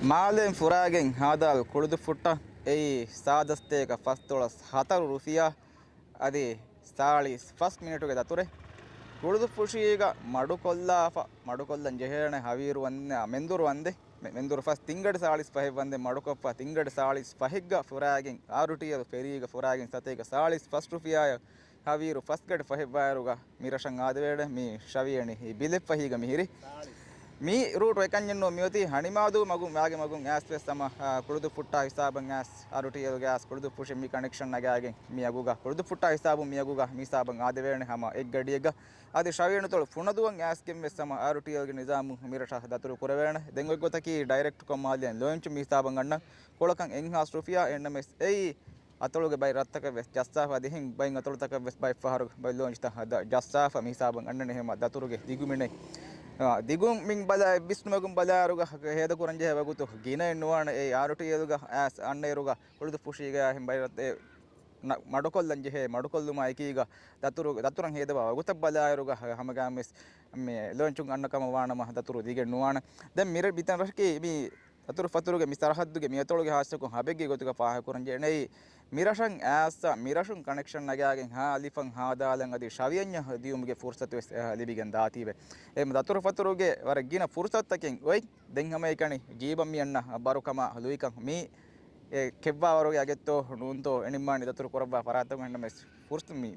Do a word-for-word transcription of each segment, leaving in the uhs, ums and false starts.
މާލޭން ފުރާގެން ހާދާލު ކުޅުދުއްފުށްޓަށް އެއީ ސާދަސްތޭކަ ފަސްދޮޅަސް ހަތަރު ރުފިޔާ އަދި ސާޅީސް ފަސް މިނެޓުގެ ދަތުރެއް. ކުޅުދުއްފުށީގަ މަޑުކޮށްލާފަ، މަޑުކޮށްލަން ޖެހޭނެ ހަވީރު ވަން-، މެންދުރު ވަންދެން، މެ-، މެންދުރު ފަސް ތިންގަޑި ސާޅީސް ފަހެއް ވަންދެން މަޑުކޮށްފަ ތިންގަޑި ސާޅީސް ފަހެއްގަ ފުރާގެން އާރުޓީއެލް ފެރީގަ ފުރާގެން ސަތޭކަ ސާޅީސް ފަސް ރުފިޔާއަށް ހަވީރު ފަސްގަޑި ފަހެއް ވާއިރުގަ މި ރަށަށް އާދެވޭނެ މި ޝަވިޔަނި ބިލެއްފަހީގަ މިހިރި. މި ރޫޓު އެކަންޏެއްނު މިއޮތީ ހަނިމާދޫ މަގުން ވާގެ މަގުން އައިސް ވެސް ހަމަ، އާ، ކުޅުދުއްފުށްޓާ ހިސާބަށް އައިސް އާރުޓީއެލްގެ އައިސް ކުޅުދުއްފުށިން މި ކަނެކްޝަން ނަގާގެން މި އަގުގަ، ކުޅުދުއްފުށްޓާ ހިސާބުން މި އަގުގަ މި ހިސާބަށް އާދެވޭނެ ހަމަ އެއްގަޑިއެއްގަ. އަދި ޝަވިޔަނިތޮޅު ފުނަދުވަން އައިސްގެން ވެސް ހަމަ އާރުޓީއެލްގެ ނިޒާމު މި ރަށަށް ދަތުރު ކުރެވޭނެ. ދެން އޮތް ގޮތަކީ ޑައިރެކްޓްކޮށް މާލެއިން ލޯންޗު މި ހިސާބަށް އަންނަން ކޮޅަކަށް އެއްހާސް ރުފިޔާ އެހެންނަމެސް އެއީ އަތޮޅުގެ ބައި ރަށްތަކަށް ވެސް ޖައްސާފަ އަދި އެހެން ބައި އަތޮޅުތަކަށް ވެސް ބައެއް ފަހަރު ބައި ލޯންޗްތައް ހަދާ ޖައްސާފަ މި ހިސާބަށް އަންނަނީ ހަމަ ދަތުރުގެ ދިގުމިނެއް. އާ، ދިގުމިން ބަލާ ބިސްނުމަގުން ބަލާއިރުގަ ހޭދަކުރަން ޖެހޭ ވަގުތު ގިނައެއް ނުވާނެ. އެ އާރުޓީއެލްގަ އައިސް އަންނައިރުގަ ކުޅުދުއްފުށީގަ އެހެން ބައި ރަށް އެ ނަ-، މަޑުކޮށްލަން ޖެހޭ މަޑުކޮށްލުމާ އެކީގަ ދަތުރު، ދަތުރަށް ހޭދަވާ ވަގުތަށް ބަލާއިރުގަ ހަ-، ހަމަގައިމުވެސް މި ލޯންޗުން އަންނަ ކަމަށް ވާނަމަ ދަތުރު ދިގެއް ނުވާނެ. ދެން މިރަށް މިތަން ރަށަކީ މި ދަތުރު ފަތުރުގެ މި ސަރަހައްދުގެ މި އަތޮޅުގެ ހާއްސަކޮށް ހަބެއްގެ ގޮތުގަ ފާހަގަކުރަން ޖެހޭނެ. މި ރަށަށް އައިސް މި ރަށުން ކަނެކްޝަން ނަގާގެން ހާ އަލިފަން ހާދާލަން އަދި ޝަވިޔަންޏަށް ދިޔުމުގެ ފުރުސަތު ވެސް، އަ، ލިބިގެން ދާތީވެ. އެ ދަތުރު ފަތުރުގެ ވަރަށް ގިނަ ފުރުސަތުތަކެއް އޮތް. ދެން ހަމައެކަނި ޖީބަށް މި އަންނަ ބަރުކަމާ ލުއިކަން މީ އެ ކެއްވާވަރުގެ އަގެއްތޯ ނޫންތޯ އެ ނިންމާނީ ދަތުރު ކުރައްވާ ފަރާތްތަކުން. އެހެންނަމަވެސް ފުރުސަތު މި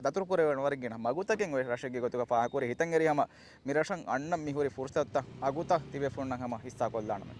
ދަތުރު ކުރެވޭނެ ވަރަށް ގިނަ މަގުތަކެއް އޮތް ރަށެއްގެ ގޮތުގަ ފާހަގަކުރި. ހިތަށް އެރި ހަމަ މި ރަށަށް އަންނަން މި ހުރި ފުރުސަތުތައް އަގުތައް ތިބޭފުޅުންނަށް ހަމަ ހިއްސާކޮށްލާނަމޭ.